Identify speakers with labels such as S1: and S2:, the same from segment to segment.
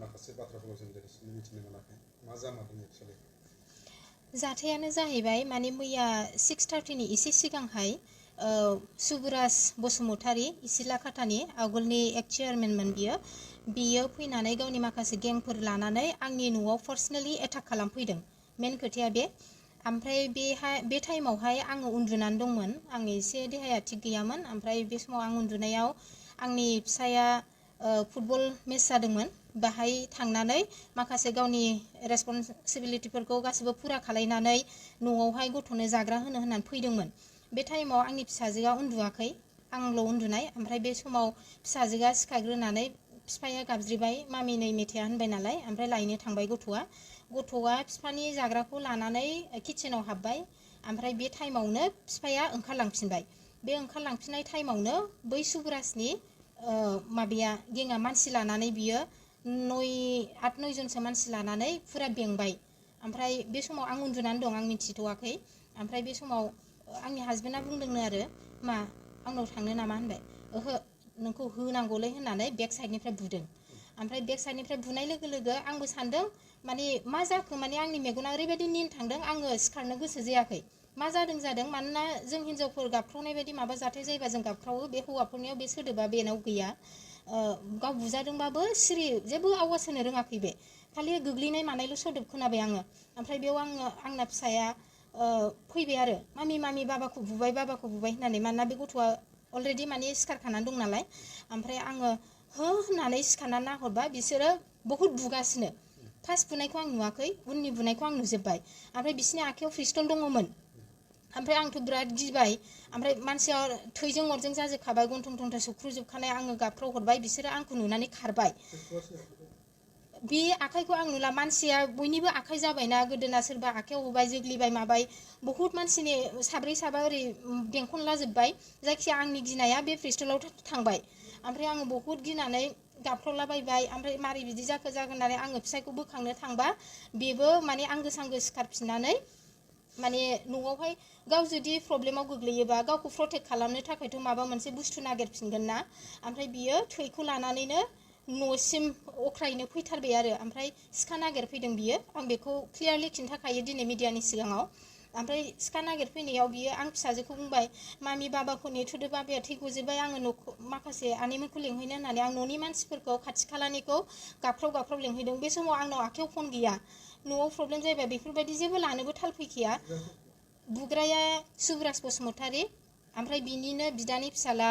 S1: माखासे बाथ्राफोरखौ जों दिनैसिम मिथिनो मोनाखै मा जामारदों एक्चुअली
S2: जाथायानो जाहैबाय माने मैया 6:30 नि एसे सिगांहाय सुबुराज बसुमतारी इसिला खाथानि आगोलनि एक्ट चेयारमेनमोन बियो फैनानै गावनि माखासे गेंफोर लानानै आंनि न'आव पार्सनेलि एटाक खालामफैदों मेन खोथाया बे ओमफ्राय बे टाइमावहाय आङो उन्दुनानै दंमोन आंनि एसे देहाया थिग गैयामोन ओमफ्राय बे समाव आं उन्दुनायाव आंनि फिसाया फुटबल मेच जादोंमोन बाहाय थांनानै माखासे गावनि रेसपन्सिबिलिटिफोरखौ गासिबो फुरा खालायनानै न'आवहाय गथ'नो जाग्रा होनो होननानै फैदोंमोन बे टाइमाव आंनि फिसाजोआ उन्दुवाखै आंल' उन्दुनाय ओमफ्राय बे समाव फिसाजोआ सिखारग्रोनानै बिफाया गाबज्रिबाय मामि नै मेथाइया होनबाय नालाय ओमफ्राय लायनो थांबाय गथ'आ बिफानि जाग्राखौ लानानै किचेनाव हाबबाय ओमफ्राय बे टाइमावनो बिफाया ओंखारलांफिनबाय बे ओंखारलांफिननाय टाइमावनो बै सुबुराजनि माबाया गेङा मानसि लानानै बियो 8-9 जनसो मानसि लानानै फुरा बेंबाय ओमफ्राय बे समाव आं उन्दुनानै दं आं मिथिथ'वाखै ओमफ्राय बे समाव आंनि हासबेन्डआ बुंदोंनो आरो मा आंनाव थांनो नामा होनबाय ओहो नोंखौ होनांगौलै होननानै बेक साइडनिफ्राय बुदों ओमफ्राय बेक साइडनिफ्राय बुनाय लोगो लोगो आंबो सानदों माने मा जाखो माने आंनि मेगना ओरैबायदि निन थांदों आङो सिखारनो गोसो जायाखै मा जादों मानोना जों हिनजावफोर गाबख्रावनाय बायदि माबा जाथाय जायोबा जों गाबख्रावो बे हौवाफोरनियाव बे सोदोबा बेनाव गैया गाव बुजादोंबाबो सिरि जेबो आवाज होनो रोङाखै बे खालि गोग्लैनाय मानायल' सोदोब खोनाबाय आङो ओमफ्राय बेयाव आंना फिसाया फैबाय आरो मामि बाबाखौ बुबाय होननानै मानोना बे गथ'आ अलरेडि माने सिखारखानानै दं नालाय ओमफ्राय आङो हो होननानै सिखारनानै नाहरबा बिसोरो बहुद बुगासिनो फार्स्ट बुनायखौ आं नुवाखै उननि बुनायखौ आं नुजोब्बाय ओमफ्राय बिसिनि आखायाव पिस्तल दङमोन ओमफ्राय आंथ' बिराद गिबाय ओमफ्राय मानसिया थैजों अरजों जाजोबखाबाय गन्थं थंथं सौख्रुजोबखानाय आङो गाबख्राव हरबाय बिसोरो आंखौ नुनानै खारबाय बे आखाइखौ आं नुला मानसिया बयनिबो आखाइ जाबायना गोदोना सोरबा आखाइयाव होबाय जोग्लिबाय माबाय बहुत मानसिनि साब्रै साबा ओरै बेंखनलाजोब्बाय जायखिया आंनि गिनाया बे पिस्तलाव थांबाय ओमफ्राय आङो बहुत गिनानै गाबख्रावलाबायबाय ओमफ्राय मारै बिदि जाखो होननानै आङो फिसायखौ बोखांनो थांबा बेबो माने आंगो सांगो सिखारफिननानै माने न'आवहाय गाव जुदि प्रब्लेमाव गोग्लैयोबा गावखौ प्रटेक्ट खालामनो थाखायथ' माबा मोनसे बुस्थु नागिरफिनगोन ना ओमफ्राय बियो थैखौ लानानैनो न'सिम अख्रायैनो फैथारबाय आरो ओमफ्राय सिखा नागिरफैदों बियो आं बेखौ क्लियारलि खिन्थाखायो दिनै मिडियानि सिगाङाव ओमफ्राय सिखा नागिरफैनायाव बियो आं फिसाजोखौ बुंबाय मामि बाबाखौ नेथ'दो बाबाया थै गजोब्बाय आङो न'खौ माखासे आनैमोनखौ लेंहैनो होननानै आं न'नि मानसिफोरखौ खाथि खालानिखौ गाबख्राव लेंहैदों बे समाव आंनाव आखायाव फन गैया न'आव प्रब्लेम जायोबा बेफोरबायदि जेबो लानोबो थाल फैखाया बुग्राया सुबुराज बसुमतारी ओमफ्राय बिनिनो बिदानि फिसाला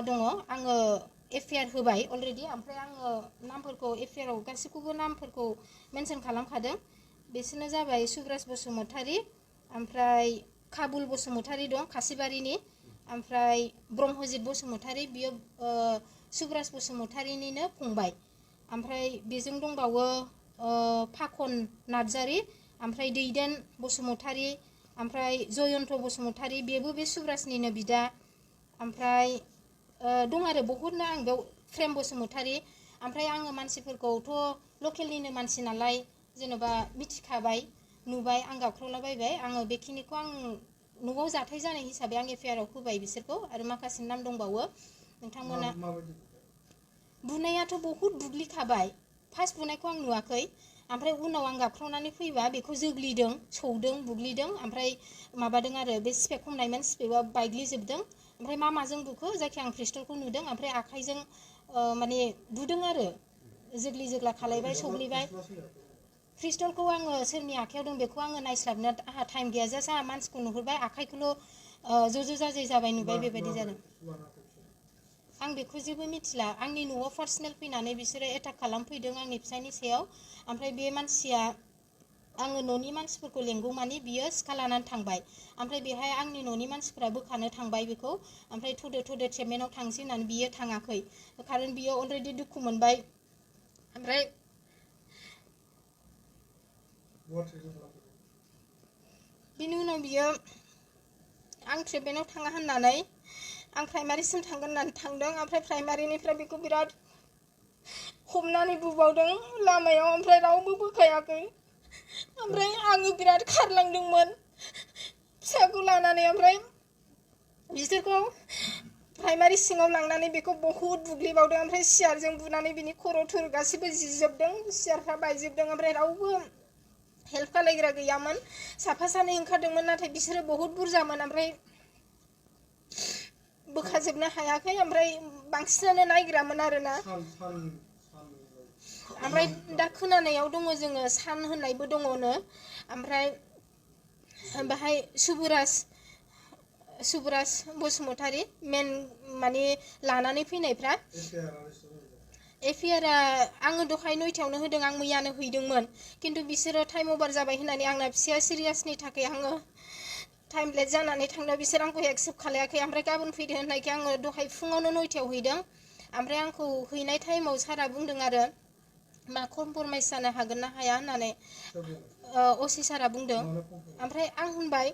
S2: दङ आङो एफआइआर होबाय अलरेडि ओमफ्राय आङो नामफोरखौ एफआइआराव गासैखौबो नामफोरखौ मेनसन खालामखादों बिसोरनो जाबाय सुबुराज बसुमतारी ओमफ्राय काबुल बसुमतारी दं खासिबारिनि ओमफ्राय ब्रह्मजित बसुमतारी बियो सुबुराज बसुमतारीनिनो फंबाय ओमफ्राय बेजों दंबावो फाखन नार्जारी ओमफ्राय दैदेन बसुमतारी ओमफ्राय जयन्त बसुमतारी बेबो बे सुब्रासनिनो बिदा ओमफ्राय दं आरो बहुतनो आं बेयाव प्रेम बसुमतारी ओमफ्राय आङो मानसिफोरखौथ' लकेलनिनो मानसि नालाय जेनेबा मिथिखाबाय नुबाय आं गाबख्रावलाबायबाय आङो बेखिनिखौ आं न'आव जाथाय जानाय हिसाबै आं एफआइआराव होबाय बिसोरखौ आरो माखासे नाम दंबावो नोंथांमोना बुनायाथ' बहुद बुग्लिखाबाय फार्स्ट बुनायखौ आं नुवाखै ओमफ्राय उनाव आं गाबख्रावनानै फैबा बेखौ जोग्लिदों सौदों बुग्लिदों ओमफ्राय माबादों आरो बे स्पेक हमनायमोन स्पेकआ बायग्लिजोबदों ओमफ्राय माजों बुखो जायखिया आं पिस्तलखौ नुदों ओमफ्राय आखाइजों माने बुदों आरो जोग्लि जोग्ला खालायबाय सौग्लिबाय पिस्तलखौ आङो सोरनि आखायाव दं बेखौ आङो नायस्लाबनो आंहा टाइम गैया जास्ट आंहा मानसिखौ नुहुरबाय आखाइखौल' ज' जाजाय जाबाय नुबाय बेबायदि जादों आं बेखौ जेबो मिथिला आंनि न'आव पार्सनेल फैनानै बिसोरो एटाक खालामफैदों आंनि फिसायनि सायाव ओमफ्राय बे मानसिया आङो न'नि मानसिफोरखौ लेंगौमानि बियो सिखा लानानै थांबाय ओमफ्राय बेहाय आंनि न'नि मानसिफोरा बोखानो थांबाय बेखौ ओमफ्राय थ'दो ट्रिटमेन्टआव थांसै होननानै बियो थाङाखै खारन बियो अलरेडि दुखु मोनबाय ओमफ्राय बिनि उनाव बियो आं ट्रिटमेन्टआव थाङा होननानै आं प्राइमारिसिम थांगोन होननानै थांदों ओमफ्राय प्राइमारिनिफ्राय बेखौ बिराद हमनानै बुबावदों लामायाव ओमफ्राय रावबो बोखायाखै ओमफ्राय आङो बिराद खारलांदोंमोन फिसाखौ लानानै ओमफ्राय बिसोरखौ प्राइमारि सिङाव लांनानै बेखौ बहुत बुग्लिबावदों ओमफ्राय सियारजों बुनानै बिनि खर' थर गासिबो जिजोबदों सियारफ्रा बायजोबदों ओमफ्राय रावबो हेल्प खालायग्रा गैयामोन साफा सानै ओंखारदोंमोन नाथाय बिसोरो बहुत बुरजामोन ओमफ्राय बोखाजोबनो हायाखै ओमफ्राय बांसिनानो नायग्रामोन आरोना ओमफ्राय दा खोनानायाव दङ जोङो सान होननायबो दङनो ओमफ्राय बाहाय सुबुराज बसुमतारी मेन माने लानानै फैनायफ्रा एफआइआरआ आङो दहाय 9टायावनो होदों आं मैयानो हैदोंमोन खिन्थु बिसोरो टाइम अभार जाबाय होननानै आंना फिसाया सिरियासनि थाखाय आङो टाइम लेट जानानै थांनो बिसोर आंखौ एक्सेप्ट खालायाखै ओमफ्राय गाबोन फैदो होननायखाय आङो दहाय फुङावनो 9टायाव हैदों ओमफ्राय आंखौ हैनाय टाइमाव सारा बुंदों आरो मा कमप्रमाइज जानो हागोन ना हाया होननानै असि सारा बुंदों ओमफ्राय आं होनबाय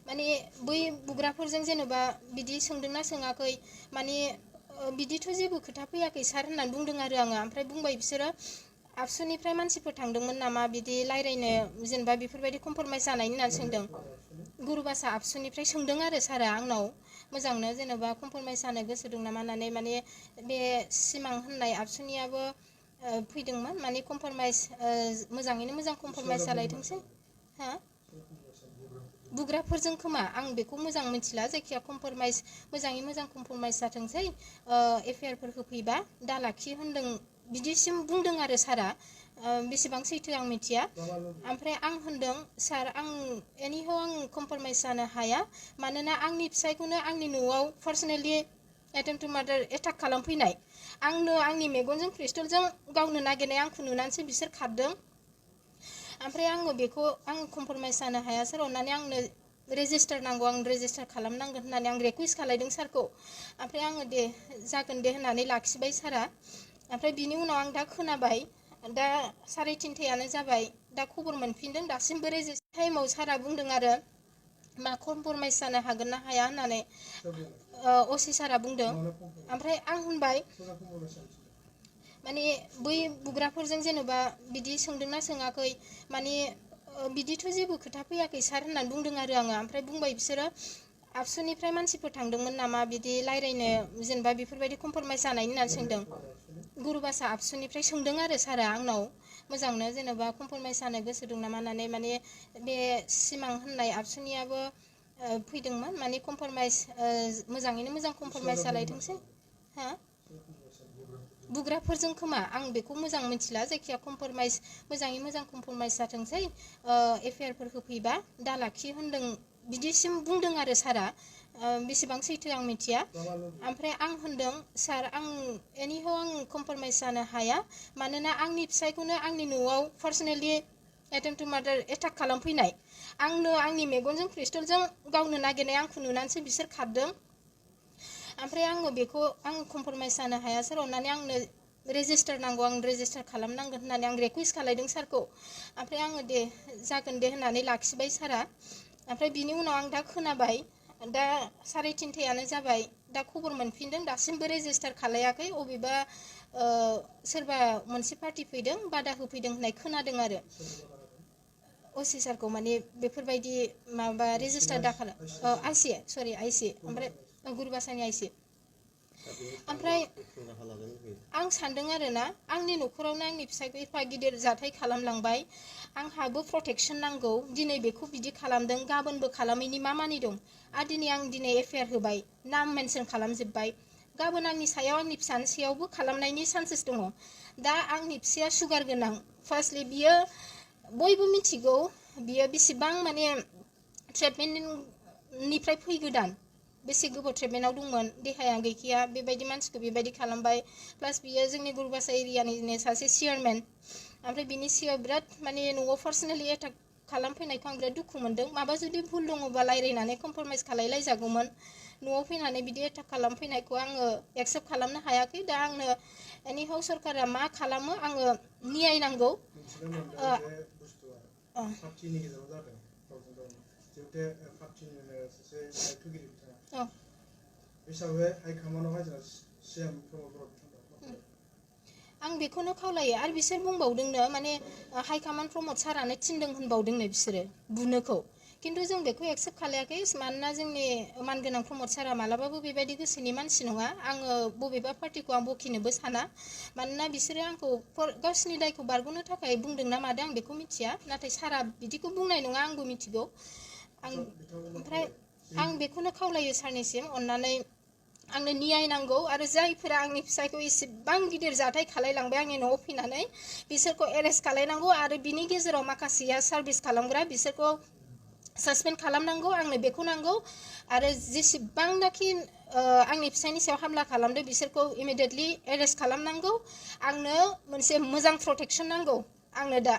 S2: माने बै बुग्राफोरजों जेनेबा बिदि सोंदोंना सोङाखै माने बिदिथ' जेबो खोथा फैयाखै सार होननानै बुंदों आरो आङो ओमफ्राय बुंबाय बिसोरो आबसुनिफ्राय मानसिफोर थांदोंमोन नामा बिदि रायज्लायनो जेनेबा बेफोरबायदि कमप्रमाइज जानायनि होननानै सोंदों गुरुबासा आबसुनिफ्राय सोंदों आरो सारा आंनाव मोजांनो जेनेबा कमप्रमाइज जानो गोसो दं नामा होननानै माने बे सिमां होननाय आबसुनियाबो फैदोंमोन माने कमप्रमाइज मोजाङैनो मोजां कमप्रमाइज जालायथोंसै हा बुग्राफोरजों खोमा आं बेखौ मोजां मिथिला जायखिया कमप्रमाइज मोजाङै मोजां कमप्रमाइज जाथोंसै एफआइआरफोर होफैबा दा लाखि होनदों बिदिसिम बुंदों आरो सारा बेसेबां सैथो आं मिथिया ओमफ्राय आं होनदों सार आं एनिहाव आं कमप्रमाइज जानो हाया मानोना आंनि फिसायखौनो आंनि न'आव पार्सनेलि एटेम्प टु मार्डार एटाक खालामफैनाय आंनो आंनि मेगनजों पिस्तलजों गावनो नागिरनाय आंखौ नुनानैसो बिसोर खारदों ओमफ्राय आङो बेखौ आं कमप्रमाइज जानो हाया सार अननानै आंनो रेजिस्टार नांगौ आं रेजिस्टार खालामनांगोन होननानै आं रिकुवेस्ट खालायदों सारखौ ओमफ्राय आङो दे जागोन दे होननानै लाखिबाय सारा ओमफ्राय बिनि उनाव आं दा खोनाबाय दा 3:30 जाबाय दा खबर मोनफिनदों दासिमबो रेजिस्टार टाइमाव सारा बुंदों आरो मा कमप्रमाइज जानो हागोन ना हाया होननानै असि सारा बुंदों ओमफ्राय आं होनबाय माने बै बुग्राफोरजों जेनेबा बिदि सोंदोंना सोङाखै माने बिदिथ' जेबो खोथा फैयाखै सार होननानै बुंदों आरो आङो ओमफ्राय बुंबाय बिसोरो आबसुनिफ्राय मानसिफोर थांदोंमोन नामा बिदि रायज्लायनो जेनेबा बेफोरबायदि कमप्रमाइज जानायनि होननानै सोंदों गुरुबासा आबसुनिफ्राय सोंदों आरो सारा आंनाव मोजांनो जेनेबा कमप्रमाइज जानो गोसो दं नामा होननानै माने बे सिमां होननाय आबसुनियाबो फैदोंमोन माने कमप्रमाइज मोजाङैनो मोजां कमप्रमाइज जालायथोंसै हा बुग्राफोरजों खोमा आं बेखौ मोजां मिथिला जायखिया कमप्रमाइज मोजाङै मोजां कमप्रमाइज जाथोंसै एफआइआरफोर होफैबा दा लाखि होनदों बिदिसिम बुंदों आरो सारा बेसेबां सैथो आं मिथिया ओमफ्राय आं होनदों सार आं एनिहाव आं कमप्रमाइज जानो हाया मानोना आंनि फिसायखौनो आंनि न'आव पार्सनेलि एटेम्प टु मार्डार एटाक खालामफैनाय आंनो आंनि मेगनजों पिस्तलजों गावनो नागिरनाय आंखौ नुनानैसो बिसोर खारदों ओमफ्राय आङो बेखौ आं कमप्रमाइज जानो हाया सार अननानै आंनो रेजिस्टार नांगौ आं रेजिस्टार खालामनांगोन होननानै आं रिकुवेस्ट खालायदों सारखौ ओमफ्राय आङो दे जागोन दे होननानै लाखिबाय सारा ओमफ्राय बिनि उनाव आं दा खोनाबाय दा 3:30 जाबाय दा खबर मोनफिनदों दासिमबो रेजिस्टार खालायाखै अबेबा सोरबा मोनसे पार्टि फैदों बादा होफैदों होननाय खोनादों आरो असि सारखौ माने बेफोरबायदि माबा रेजिस्टार दाखाला आइसि ओमफ्राय गुरुबासानि आइसि ओमफ्राय आं सानदों आरोना आंनि न'खरावनो आंनि फिसायखौ एफा गिदिर जाथाय खालामलांबाय आंहाबो प्रटेक्सन नांगौ दिनै बेखौ बिदि खालामदों गाबोनबो खालामैनि मा मानि दं आरो दिनै एफआइआर होबाय नाम मेनसन खालामजोब्बाय गाबोन आंनि सायाव आंनि फिसानि सायावबो खालामनायनि चान्सेस दङ दा आंनि फिसाया सुगार गोनां फार्स्टलि बियो बयबो मिथिगौ बियो बेसेबां माने ट्रिटमेन्टनिफ्राय फैगोदान बेसे गोबाव ट्रिटमेन्टआव दंमोन देहाया गैखाया बेबायदि मानसिखौ बेबायदि खालामबाय प्लास बियो जोंनि गुरुबासा एरियानिनो सासे चेयारमेन ओमफ्राय बिनि सिगाङाव बिराद माने न'आव पार्सनेलि एटाक खालामफैनायखौ आं बिराद दुखु मोनदों माबा जुदि भुल दङबा रायज्लायनानै कमप्रमाइज खालायलायजागौमोन न'आव फैनानै बिदि एटाक खालामफैनायखौ आङो एक्सेप्ट खालामनो हायाखै दा आंनो एनिहाव सरकारा मा खालामो आङो न्याय नांगौ आं बेखौनो खावलायो आरो बिसोर बुंबावदोंनो माने हाइकमान्ड प्रमद सारानो थिनदों होनबावदोंनो बिसोरो बुनोखौ खिन्थु जों बेखौ एक्सेप्ट खालायाखै मानोना जोंनि मानगोनां प्रमद सारा मालाबाबो बेबायदि गोसोनि मानसि नङा आङो बबेबा पार्टिखौ आं बखिनोबो साना मानोना बिसोरो आंखौ गावसिनि दायखौ बारग'नो थाखाय बुंदों ना मादों आं बेखौ मिथिया नाथाय सारा बिदिखौ बुंनाय नङा आंबो मिथिगौ ओमफ्राय आं बेखौनो खावलायो सारनिसिम अननानै आंनो न्याय नांगौ आरो जायफोरा आंनि फिसायखौ एसेबां गिदिर जाथाय खालायलांबाय आंनि न'आव फैनानै बिसोरखौ एरेस्ट खालायनांगौ आरो बिनि गेजेराव माखासेया सार्भिस खालामग्रा बिसोरखौ सासपेन्ड खालामनांगौ आंनो बेखौ नांगौ आरो जेसेबांनाखि आंनि फिसायनि सायाव हामला खालामदों बिसोरखौ इमिडियेटलि एरेस्ट खालामनांगौ आंनो मोनसे मोजां प्रटेक्सन नांगौ आंनो दा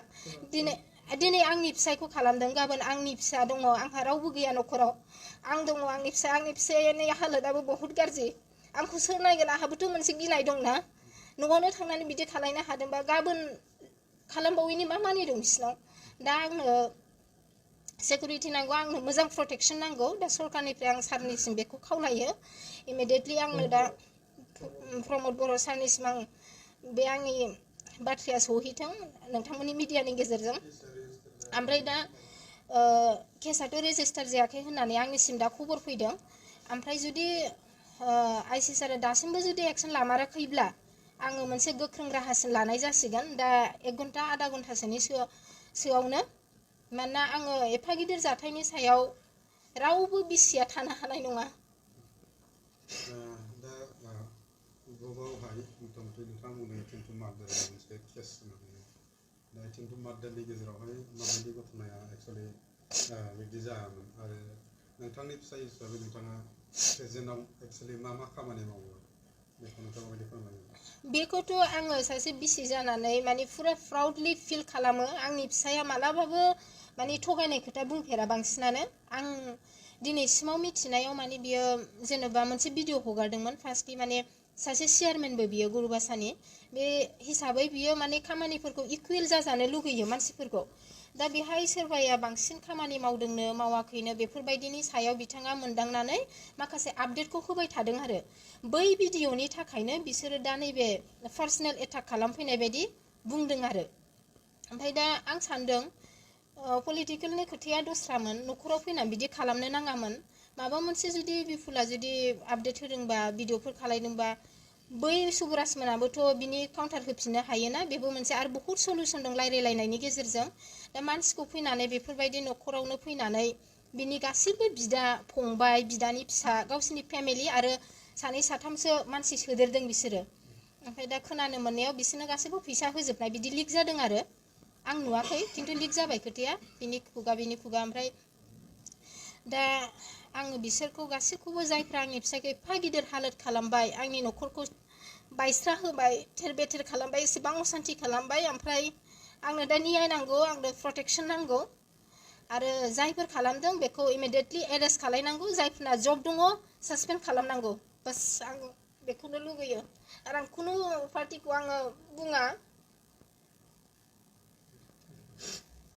S2: दिनै आंनि फिसायखौ खालामदों गाबोन आंनि फिसा दङ आंहा रावबो गैया न'खराव आं दङ आंनि फिसायनि हालोदाबो बहुत गाज्रि आंखौ सोर नायगोन आंहाबोथ' मोनसे गिनाय दंना न'आवनो थांनानै बिदि खालायनो हादोंबा गाबोन खालामबावैनि मा मानि दं बिसिनाव दा आंनो सिकिउरिटि नांगौ आंनो मोजां प्रटेक्सन नांगौ दा सरकारनिफ्राय आं सारनिसिम बेखौ खावलायो इमिडियेटलि आंनो दा प्रमद बर' सारनिसिम आं बे आंनि बाथ्राया सौहैथों नोंथांमोननि मिडियानि गेजेरजों ओमफ्राय दा केसआथ' रेजिस्टार जायाखै होननानै आंनिसिम दा खबर फैदों ओमफ्राय जुदि आइसि सारा दासिमबो जुदि एक्सन लामाराखैब्ला आङो मोनसे गोख्रों राहासिन लानाय जासिगोन दा 1 घन्टा आधा घन्टासोनि सोआवनो मानोना आङो एफा गिदिर जाथायनि सायाव रावबो बिसिया थानो हानाय नङा
S1: दा गोबावहाय मथा-मथि नोंथाङा बुंदों टिन्टु मार्डारनि मोनसे केस होननानै दा टिन्टु मार्डारनि गेजेरावहाय माबायदि घटनाया एक्सुवेलि बिदि जायामोन आरो नोंथांनि फिसाय हिसाबै नोंथाङा प्रेजेन्टआव एक्सुवेलि मा खामानि मावो बेखौ नोंथाङा माबायदि फोरमायो
S2: बेखौथ' आङो सासे बिसि जानानै माने फुरा प्राउडलि फिल खालामो आंनि फिसाया मालाबाबो माने थगायनाय खोथा बुंफेरा बांसिनानो आं दिनैसिमाव मिथिनायाव माने बियो जेनेबा मोनसे भिडिअ हगारदोंमोन फार्स्टलि माने सासे चेयारमेनबो बियो गुरुबासानि बे हिसाबै बियो माने खामानिफोरखौ इकुवेल जाजानो लुगैयो मानसिफोरखौ दा बेहाय सोरबाया बांसिन खामानि मावदोंनो मावाखैनो बेफोरबायदिनि सायाव बिथाङा मोनदांनानै माखासे आपडेटखौ होबाय थादों आरो बै भिडिअनि थाखायनो बिसोरो दा नैबे पार्सनेल एटाक खालामफैनाय बायदि बुंदों आरो ओमफ्राय दा आं सानदों पलिटिकेलनि खोथाया दस्रामोन न'खराव फैनानै बिदि खालामनो नाङामोन माबा मोनसे जुदि बिफुला जुदि आपडेट होदोंबा भिडिअफोर खालायदोंबा बै सुबुराज मोनाबोथ' बिनि काउन्टार होफिननो हायोना बेबो मोनसे आरो बहुत सल्युसन दं रायलायलायनायनि गेजेरजों दा मानसिखौ फैनानै बेफोरबायदि न'खरावनो फैनानै बिनि गासिबो बिदा फंबाय बिदानि फिसा गावसिनि फेमिलि आरो सानै साथामसो मानसि सोदेरदों बिसोरो ओमफ्राय दा खोनानो मोननायाव बिसोरनो गासैबो फैसा होजोबनाय बिदि लिक जादों आरो आं नुवाखै खिन्थु लिक जाबाय खोथाया बिनि खुगा ओमफ्राय दा आङो बिसोरखौ गासैखौबो जायफ्रा आंनि फिसायखौ एफा गिदिर हालोद खालामबाय आंनि न'खरखौ बायस्रा होबाय थेर बेथेर खालामबाय एसेबां असान्ति खालामबाय ओमफ्राय आंनो दा न्याय नांगौ आंनो प्रटेक्सन नांगौ आरो जायफोर खालामदों बेखौ इमिडियेटलि एरेस्ट खालायनांगौ जायफोरना जब दङ सासपेन्ड खालामनांगौ बास आं बेखौनो लुगैयो आरो आं खुनु पार्टिखौ आङो बुङा